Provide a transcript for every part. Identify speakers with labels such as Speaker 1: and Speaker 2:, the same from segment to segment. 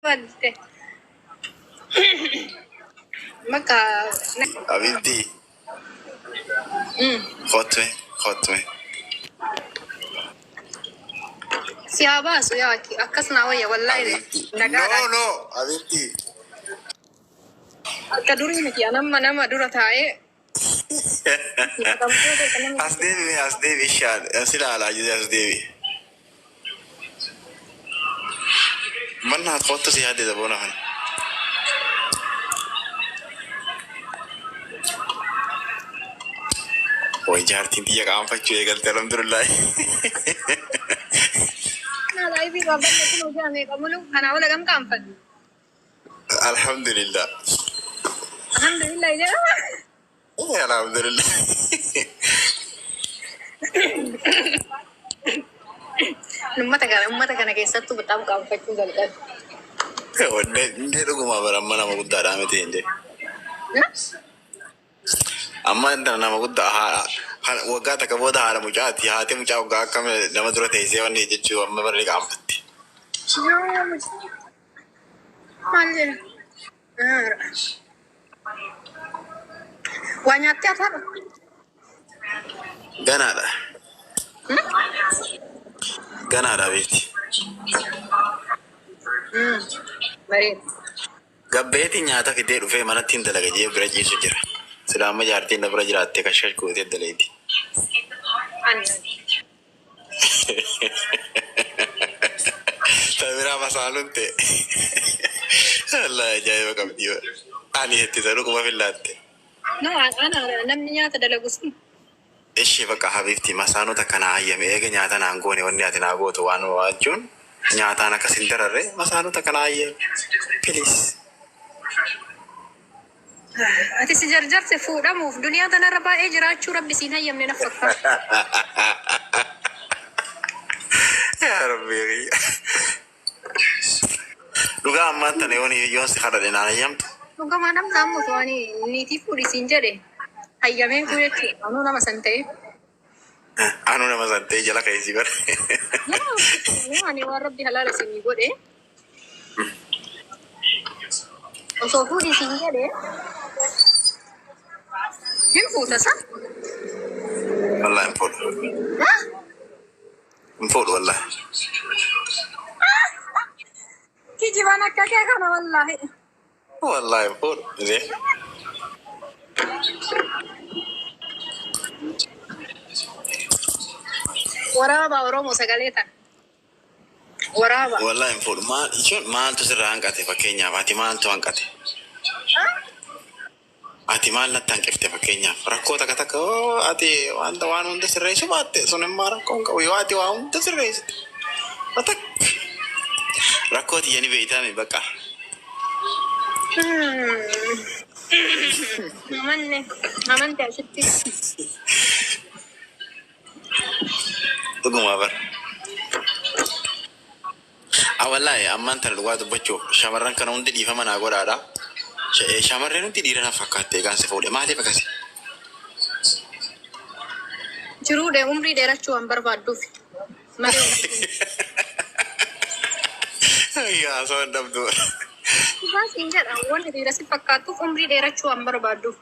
Speaker 1: Badde. Bakka.
Speaker 2: Habibti. Kottu kottu.
Speaker 1: Si haa baasu yaa akkas naa wayya wallaahi
Speaker 2: Habibti. No
Speaker 1: nagaadhaan.
Speaker 2: no Habibti.
Speaker 1: Akka durii miti anamma nama dura taa'ee
Speaker 2: As deebi as deebi ishaan as ilaalaa jirti as deebi. Manna kottu si yaadde boona kana. Way jaartiin xiyya qaanfachuu eegalte alhamdulillah.
Speaker 1: Laayivii baabbanne kun hojii ameeqa mulu kanaa ola gam qaanfadhu.
Speaker 2: Alhamdulillah.
Speaker 1: Alhamdulillah jedhama.
Speaker 2: Alhamdulillah.
Speaker 1: Uummata kana keessattuu bexaam qaanfachuu jalqabe.
Speaker 2: Indee dhuguma bara amma nama guddaadhaa miti indee. Amma intala nama guddaa haadha waggaa takka booda haadha mucaati haati mucaa waggaa akkam nama dura teessee wanni jechuu amma bara ni qaanfatti.
Speaker 1: Maal jedha? Waa nyaattee haadha?
Speaker 2: Ganaadha. Ganaadha beekti.
Speaker 1: Bareeda.
Speaker 2: Gabbeetiin nyaata fidee dhufee manatti hin dalaga jee bira ciisu jira. Sila amma jaartiin na bira jiraatte kashkash gootee daleeti.
Speaker 1: Ani.
Speaker 2: Ta biraa masaanuun ta'e. Allah ajaa'iba qabdi. Ani itti sanuu quba fillaatte.
Speaker 1: No, ana namni nyaata dalagu sun.
Speaker 2: Ishee bakka habibti masaanota kana hayyame eega nyaata naan goone wanni ati naa gootu waan waachuun nyaataan akkas hin dararre masaanota kana hayyame. Please.
Speaker 1: Ati si jarjarte fuudhamuuf duniyaa tanarra baay'ee jiraachuu rabbi siin hayyamne na fakkaata.
Speaker 2: Yaa Rabbi. Dhugaa ammaan tana yoon yoon si kadhadhe naan hayyamtu.
Speaker 1: Dhugamaa namni ammoo osoo ani niitii fuudhi siin jedhe hayyamee fuu jechuudha. Anuu nama san ta'e.
Speaker 2: Anuu nama san ta'e jala keessi bara.
Speaker 1: Ani waan rabbi halaala isinii godhe osoo fuudhi siin jedhe hin fuuta sa?
Speaker 2: Wallahi hin fuudhu. Hin fuudhu wallahi.
Speaker 1: Kijibaan akka kee kana wallaahi.
Speaker 2: Wallahi hin fuudhu. Isee.
Speaker 1: Waraabaa Oromoo sagalee tana. Waraabaa.
Speaker 2: Wallahi hin fuudhu. Maal jechuun maaltu sirraa hanqate fakkeenyaaf ati maaltu hanqate? Ati maal natti hanqifte fakkeenyaaf rakkoo takka takka oo ati wanta waan hunda sirreessu baatte sun immoo rakkoo hin qabu yoo ati waa hunda sirreessite. Atak rakkoo tiyya ni beeytaami bakka.
Speaker 1: Amanne amante asitti.
Speaker 2: Dhugumaa bara. Wallaahi ammaan tana dhugaa dubbachuuf shamarran kana hundi dhiifama naa godhaadha. Shamarreen hundi dhiira na fakkaatte egaan si fuudhe maaliif akkasi?
Speaker 1: Jiruu umrii dheerachuu waan barbaadduuf. Malee
Speaker 2: Yaa osoo hin dhabdu.
Speaker 1: Dhugaa siin jedha wanni dhiira si fakkaattuuf umrii dheerachuu waan barbaadduuf.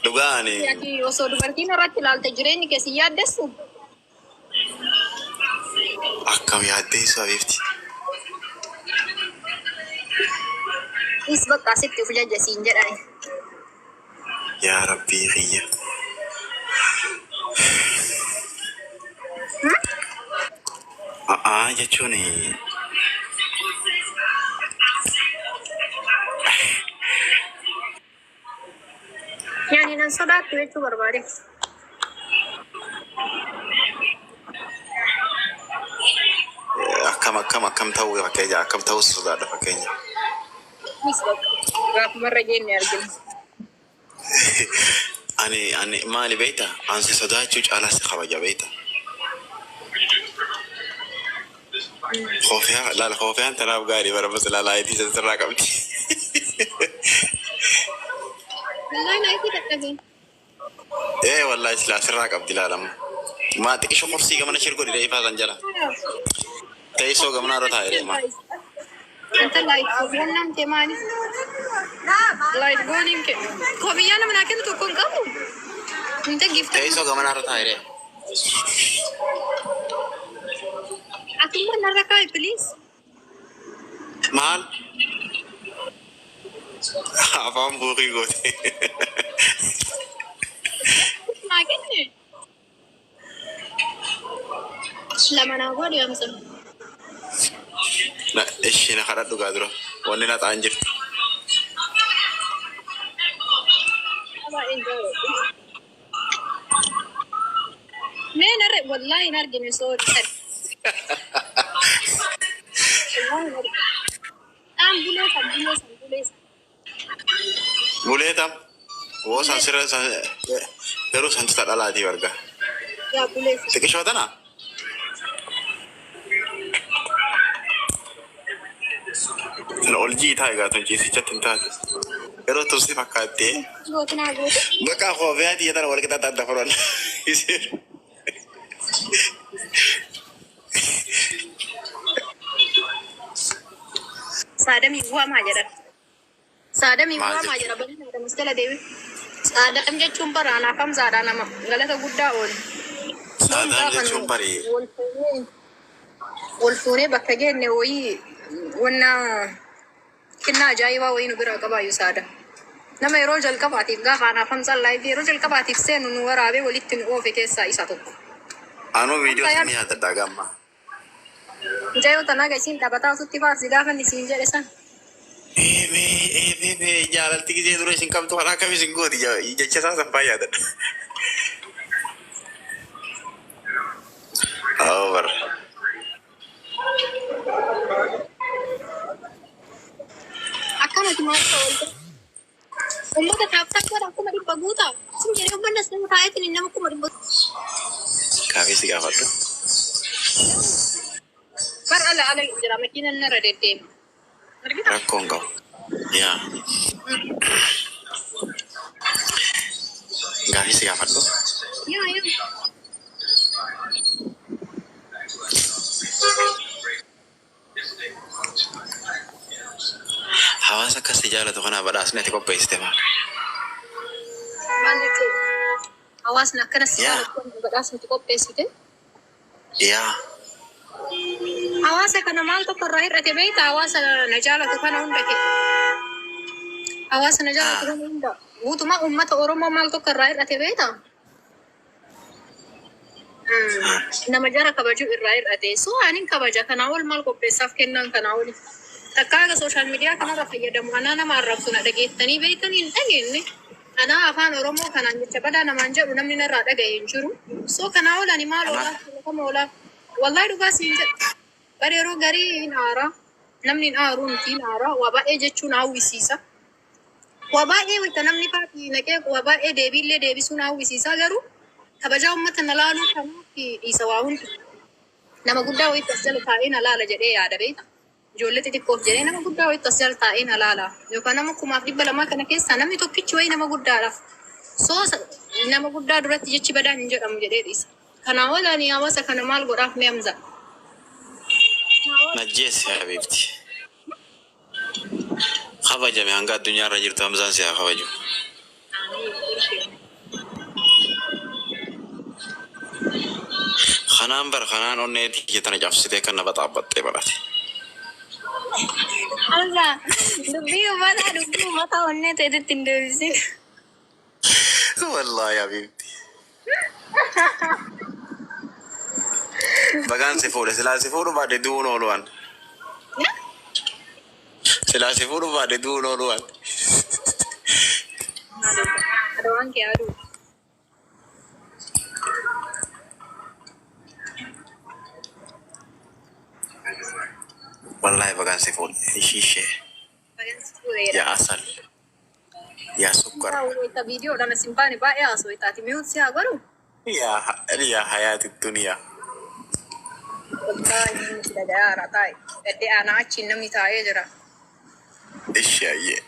Speaker 2: Dhugaa ani
Speaker 1: Ati osoo dubartiin irratti ilaalte jireenyi kee si yaaddessu?
Speaker 2: Akkam yaaddeessu habiibti.
Speaker 1: Is bakka asitti of jajja siin jedhani.
Speaker 2: Yaa Rabbii kiyya. A'aa jechuun
Speaker 1: Yaani nan sodaattu jechuu barbaade.
Speaker 2: Akkam akkam akkam ta'uu fakkeenya akkam ta'uu sodaadha fakkeenya.
Speaker 1: Is bakka gaafumarra geenne argina.
Speaker 2: Ani maali beekta? An si sodaachuu caalaa si kabaja beekta. Koofiyaa laala koofiyaan tanaaf gaarii bara bas laayitii isa sirraa qabdi.
Speaker 1: Wallahi laayitii dadhabe.
Speaker 2: Ee wallahi silaa sirraa qabdi laalama. Maa xiqqisho qorsii gamana shir godhi ifaa san jala. Teessoo gamnaa irra taa'ee deema.
Speaker 1: Anta light goonaan kee maali? Light gooniin kee. Koofiyyaa nama naa kennu tokko hin qabu. Inta gifta.
Speaker 2: Teessoo gamanaa irra taa'ee deema.
Speaker 1: Atummaa narra kaa'i please.
Speaker 2: Maal? Afaan buuqii goote.
Speaker 1: Naa kenne. Lama naa godhi amsa.
Speaker 2: Na ishii na kadhadhu gaa dura. Wanni na ta'an jirtu.
Speaker 1: Baay'een jaalladhu. Mee narra wallaahi hin argine sorry. Wallaahi hin argine. Dhaan bulee san bulee san bulee san.
Speaker 2: Bulee tam. Woo san sirra san garuu santu ta dhalaatii barga.
Speaker 1: Yaa bulee san.
Speaker 2: Xiqishoo tana? Tana ol jiitaa egaa tun ciisichatti hin taate. Garuu tun si fakkaattee.
Speaker 1: Gootu naa gootu.
Speaker 2: Bakka koofiyaa tiyya tana wal qixaxxa adda furan.
Speaker 1: Saadamii waamaa jedhan. Saadamii
Speaker 2: Maal
Speaker 1: waamaa
Speaker 2: jechuudha?
Speaker 1: jedha bal'ina Adamus jala deebi. Saadam jechuun bara anaaf Hamzaadha nama galata guddaa oolu. Loon
Speaker 2: Saadaam
Speaker 1: gaafa nu
Speaker 2: jechuun bari
Speaker 1: wal fuunee wal fuunee bakka geenne wayii wanna kennaa ajaa'ibaa wayii nu biraa qabaayu Saadam. Nama yeroo jalqabaatiif gaafa anaaf Hamzaan live yeroo jalqabaatiif seenu nu waraabee walitti nu oofe keessaa isa tokko.
Speaker 2: Anuu viidiyoo
Speaker 1: Hamzaa
Speaker 2: san ni yaadadha gamma.
Speaker 1: Mucayyoo tanaa ga isiin taphataa otutti faarsi gaafa inni siin jedhe san.
Speaker 2: Eebee eebee jaalalti gisee dura isin qabdu kan akkam isin gooti jecha isaa san faa yaadadha. Over.
Speaker 1: Akkanati maal ta'u wal Uummata tap tap godha 100,000 guutaa. Sin jedhee uummanni as nama taa'eetiin nama 100,000.
Speaker 2: Gaafii si gaafadhu.
Speaker 1: Bar ala ala jira makiinan narra deddeema. Argita?
Speaker 2: Rakkoo hin qabu. Yaa. Gaafii si gaafadhu.
Speaker 1: Yaa yaa.
Speaker 2: Hawaasa akkas si jaalatu kanaaf badhaasni ati qopheessite maal?
Speaker 1: Maal jechuudha? Hawaasni akkana si
Speaker 2: Yaa.
Speaker 1: jaalatu kana badhaasni ati qopheessite.
Speaker 2: Yaa.
Speaker 1: Hawaasa kana maal tokko irraa hir'ate beektaa? Hawaasa na jaalatu kana hunda kee. Hawaasa na jaalatu kana hunda. Guutumaa uummata Oromoo maal tokko irraa hir'ate beektaa? Nama jara kabaju irraa hir'ate. So anin kabaja kanaa ol maal qopheessaaf kennaan kanaa oli. Takkaa haga social media kanarra fayyadamu anaa nama arrabsu na dhageettanii beektanii hin dhageenne. Anaa afaan Oromoo kanaan jecha badaa namaan jedhu namni narraa dhagaye hin jiru. So kanaa ol ani maal oolaaf kama oolaaf. Wallahi dhugaa siin jedha. Bar yeroo garii hin aara. Namni hin aaru miti hin aara. Waa baay'ee jechuun hawwisiisa. Waa baay'ee wayita namni paati na qeequ waa baay'ee deebiillee deebisuu na hawwisiisa garuu kabajaa uummata na laaluu kanaaf dhiisa waa hunda. Nama guddaa wayiitu as jala taa'ee na laala jedhee yaada beekta. Ijoollee xixiqqoof jedhee nama guddaa wayiitu as jala taa'ee na laala. Yookaan nama 2,200 kana keessaa namni tokkichi wayii nama guddaadha. So nama guddaa duratti jechi badaan hin jedhamu jedhee dhiisa. Kanaa ol ani hawaasa kana maal godhaaf mee Hamza?
Speaker 2: Najjeessi habiibti. Kabajame hanga addunyaa irra jirtu Hamzaan si haa kabaju. Kanaan bar kanaan onnee tiyya tana cabsitee kan na baxaabbaxxee barate.
Speaker 3: Hamza, dubbii uummataa dubbii uummataa onnee teetitti hin deebisin.
Speaker 2: Wallaahi habiibti. Bagaan si fuudhe silaa si fuudhu baadhe du'uun oolu an. Silaa si fuudhu baadhe du'uun oolu an.
Speaker 1: Adawaan kee aduu.
Speaker 2: Wallaahi bagaan si fuudhe ishii ishee.
Speaker 1: Bagaan si fuudhe jedha.
Speaker 2: Yaa asal. Yaa sukkar.
Speaker 1: Wayita viidiyoodhaan as hin baane baay'ee haasoftaati. Mute si haa godhu.
Speaker 2: Yaa yaa hayaati duniyaa.
Speaker 1: Wallaahi namni si dhaga'aara taa'e. Gadde aanaa achiin namni taa'ee jira.
Speaker 2: Ishi ayyee.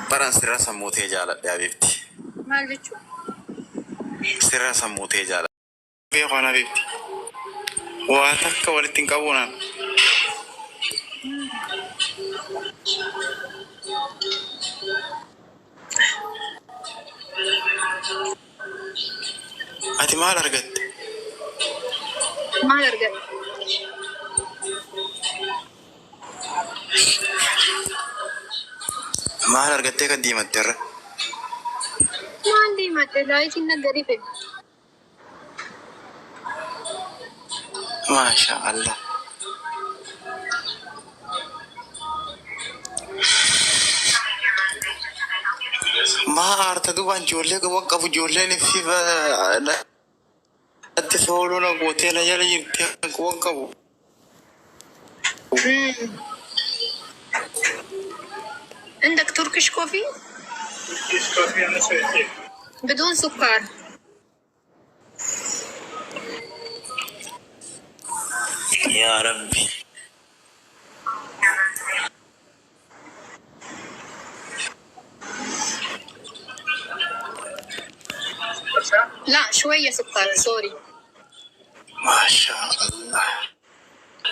Speaker 2: Baran sirra sammuu tee jaaladhe habiibti.
Speaker 1: Maal jechuudha?
Speaker 2: Sirra sammuu tee jaala. Beeku ana bifti. Waa takka walitti hin qabu naan. Ati maal argatte?
Speaker 1: Maal argatte?
Speaker 2: Maal argattee kan diimatte irra?
Speaker 1: Maal diimadhe laayitiin na gadi fe.
Speaker 2: Maasha Allah. Maa aarta duubaan ijoollee qabu qabu ijoolleen fi natti fooluu na gootee na jala jirti waan qabu.
Speaker 1: عندك تركيش كوفي؟
Speaker 4: تركيش كوفي انا شويتين.
Speaker 1: بدون سكر.
Speaker 2: Yaa Rabbi.
Speaker 1: لا شوية سكر سوري.
Speaker 2: Maasha Allah.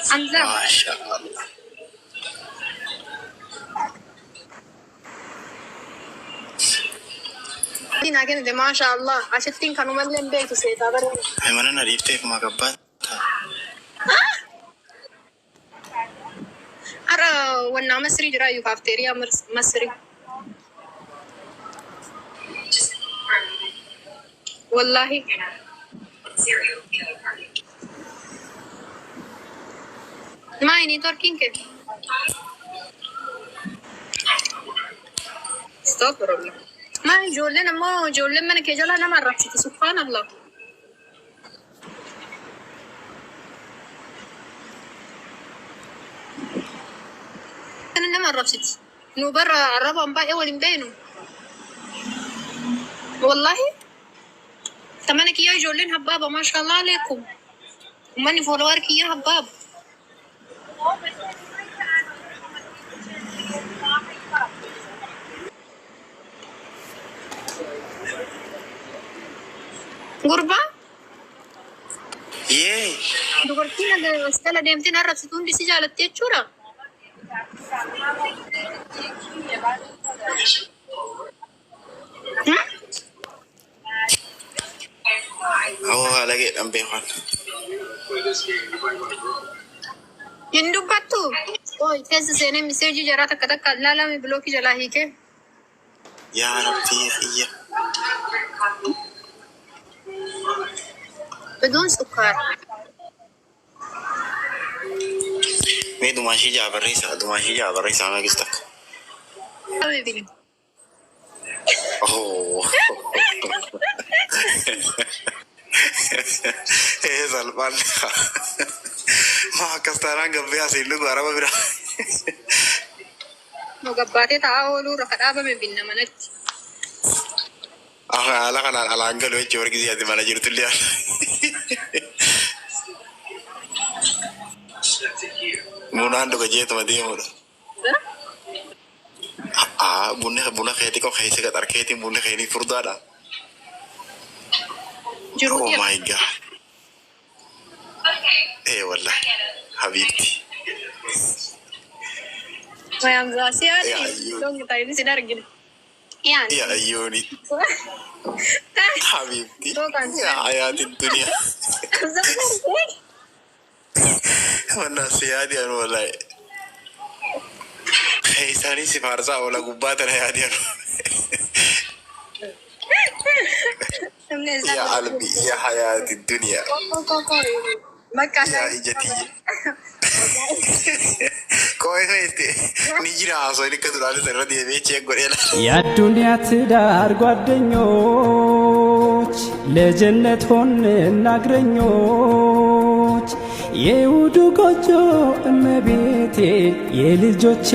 Speaker 1: حمزة.
Speaker 2: Maasha Allah.
Speaker 1: كده ما شاء الله عشتين كانوا ملين بيت سيدا برا.
Speaker 2: Mana na dhiifteef maa gabbaata?
Speaker 1: أرى ونا مصري جرايو كافتيريا مصري. والله ما يعني تركين كده. استغفر الله. ما ijoolleen ammoo ijoolleen mana kee jalaa nama arrabsiti subhaanallah. Kana nama arrabsiti. Nu barra arrabaan baay'ee waliin beenu. Wallahi. Ta mana kiyyaa ijoolleen habbaaba maashaallah aleekum. Uummanni follower kiyyaa habbaaba. Gurbaa.
Speaker 2: Yee.
Speaker 1: Dubartiin as jala deemtee na arrabsitu hundi si jaalatti jechuudha. Hmm?
Speaker 2: Awwa haala keedhaan beekan.
Speaker 1: Hin dubbattu. Ooy keessa seenee miseejii jaraa takka takka laalame bilookii jalaa hiikee.
Speaker 2: Yaa Rabbii kiyya.
Speaker 1: بدون سكر.
Speaker 2: Mee dumaashii ja'a barreessaa dumaashii ja'a barreessaa meeqis takka.
Speaker 1: حبيبي.
Speaker 2: Oh. Ee salphaan. Maa akkas taanaan gabbee asiin dhugu araba bira.
Speaker 1: Nu gabbaatee taa'aa ooluu irra kadhaabame binna manatti.
Speaker 2: Haala kanaan alaan galu jechuun warri ati mana jirtullee. Bunaan dhuga jeetuma deemudha. Aa bunni buna keetii qofa keessa qaxar keetiin bunni keenii furdaadha.
Speaker 1: Jiru.
Speaker 2: Oh my God. Eh wallahi. Habiibti.
Speaker 1: Wayaamsaa si
Speaker 2: Yaa
Speaker 1: yaadni.
Speaker 2: ayyuu.
Speaker 1: Loongi taa'ee sin argine. Yaani.
Speaker 2: Yaa ayyuuni. Habiibti.
Speaker 1: Dookaan.
Speaker 2: Yaa hayaati duniyaa. Wannaa si yaadi anu wallahi. Keessaanii si faarsaa oola gubbaa tana yaadi anu.
Speaker 3: Namni isaa
Speaker 2: Yaa qalbi yaa hayaati duniyaa.
Speaker 1: Bakka.
Speaker 2: Yaa ija tiyya. Koo itti ni jira haasoo inni akka duraan isa irra deebi'ee check godhee laala.
Speaker 5: የአዱንያ ትዳር ጓደኞች ለጀነት ሆንና እግረኞች የውዱ ጎጆ እመቤቴ የልጆቼ